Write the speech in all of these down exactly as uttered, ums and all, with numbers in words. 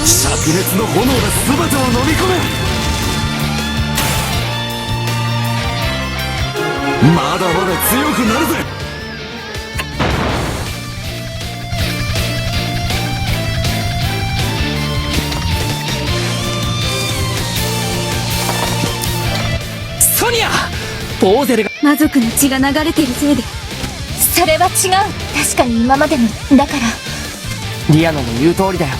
灼熱の炎で全てを飲み込め。まだまだ強くなるぜ。ソニア！ボーゼルが魔族の血が流れてるせいで。それは違う。確かに今までの、だから。リアナの言う通りだよ。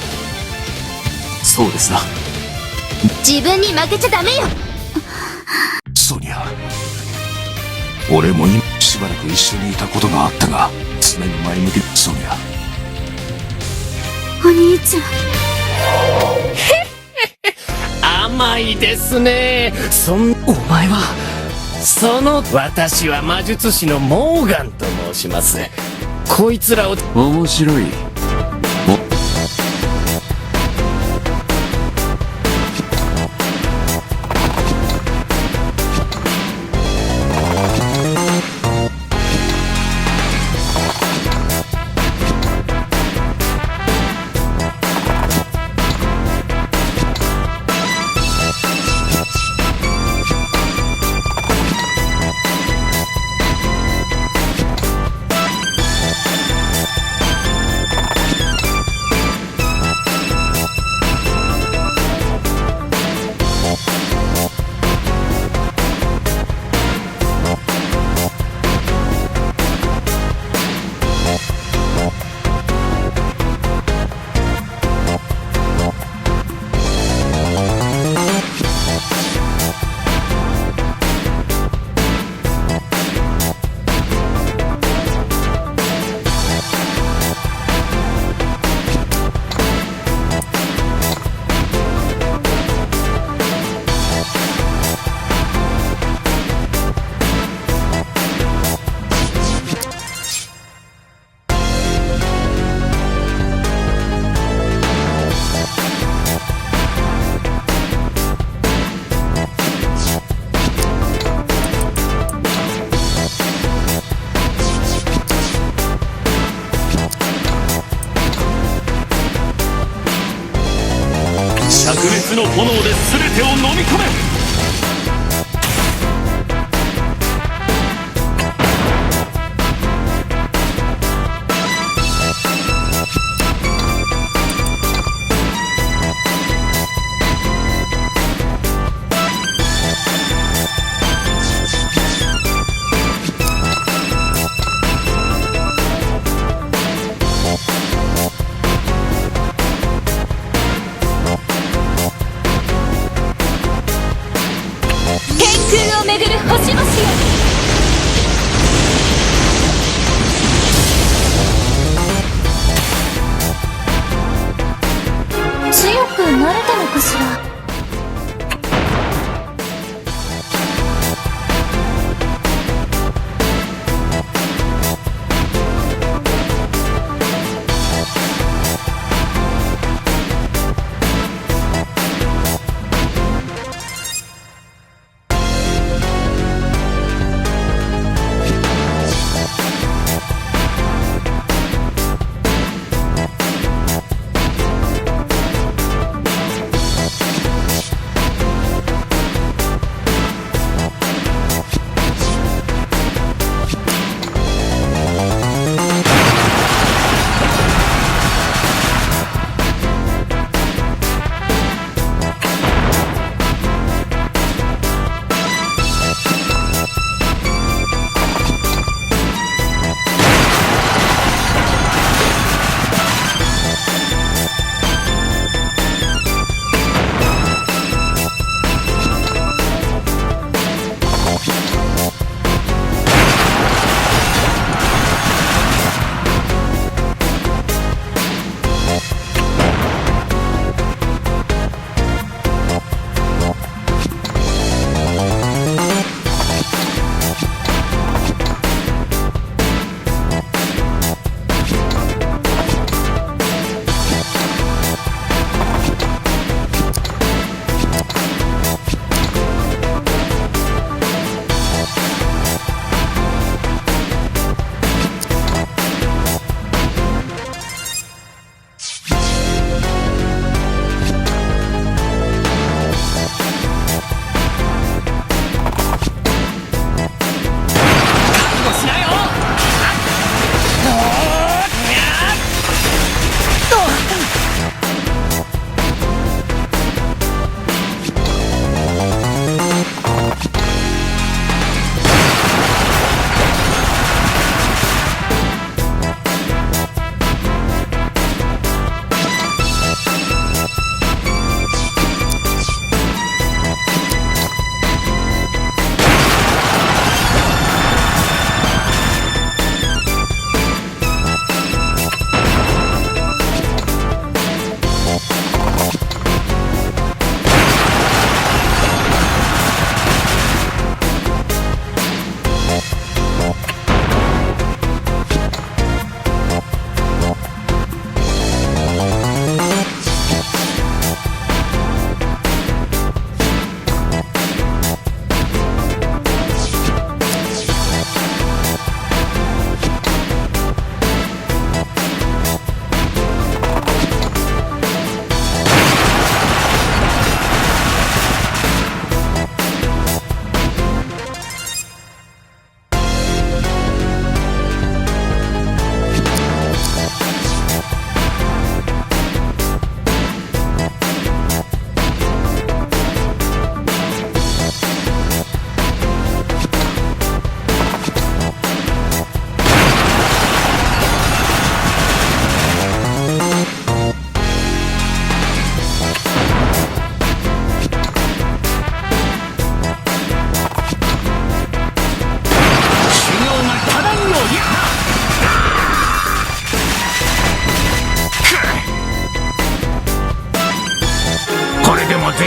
そうですな。自分に負けちゃダメよ。ソニア、俺も今しばらく一緒にいたことがあったが、常に前向き。ソニア。お兄ちゃん。甘いですね。そん、お前は、その、私は魔術師のモーガンと申します。こいつらを、面白い。灼熱の炎で全てを飲み込め。天空を巡る星々よ。強くなれたのかしら。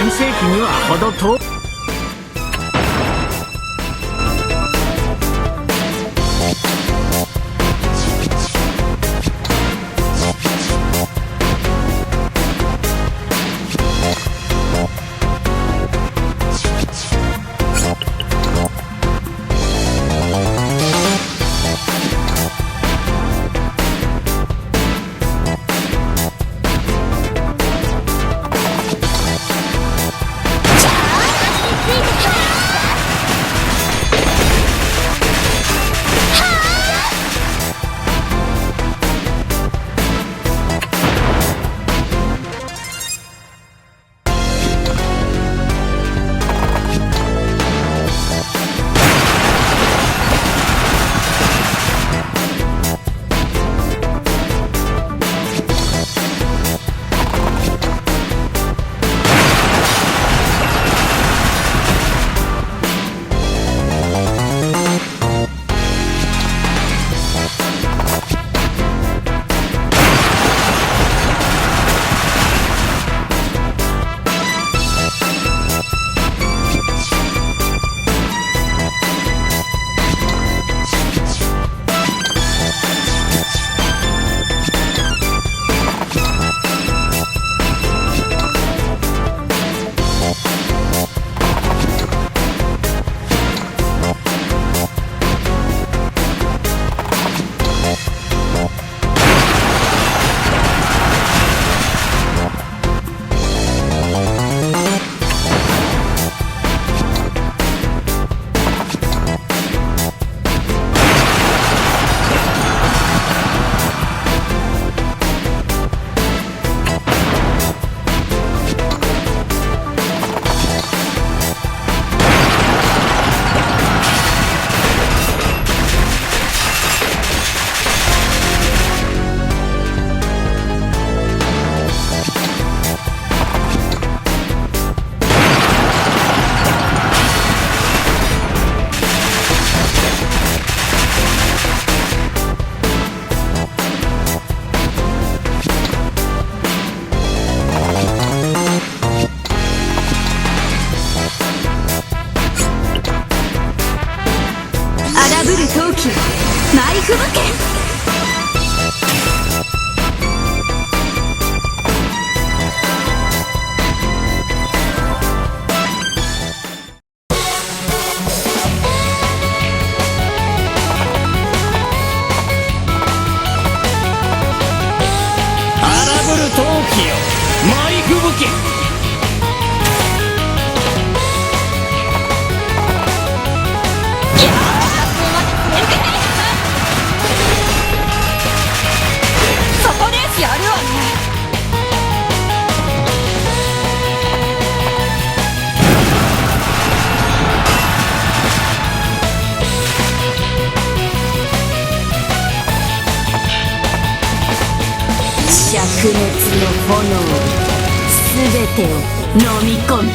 全盛期には程遠い。荒ぶる陶器、舞い吹雪け。荒ぶる陶器よ、舞い吹雪け。そこでやるわね。灼熱の炎で全てを飲み込む。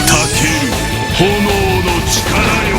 たける炎の力よ。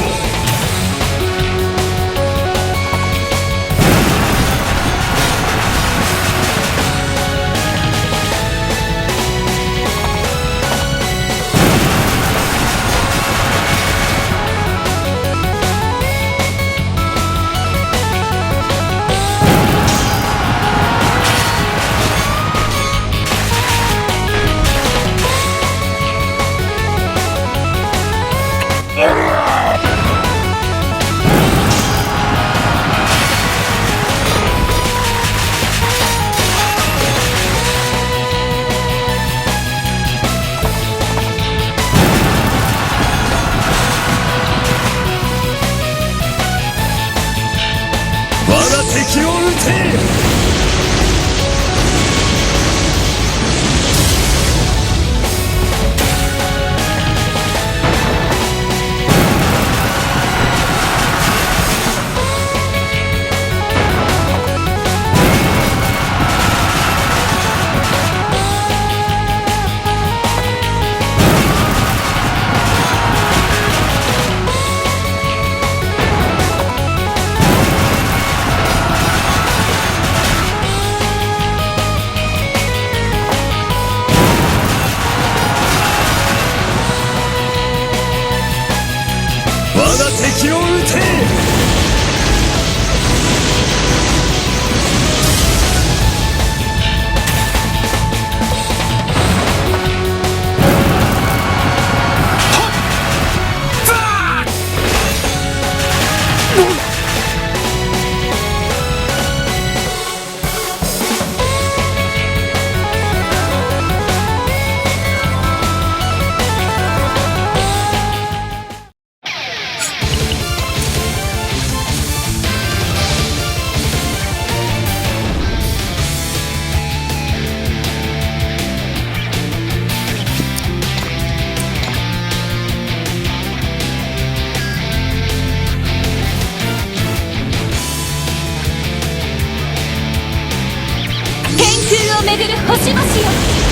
を巡る星々よ。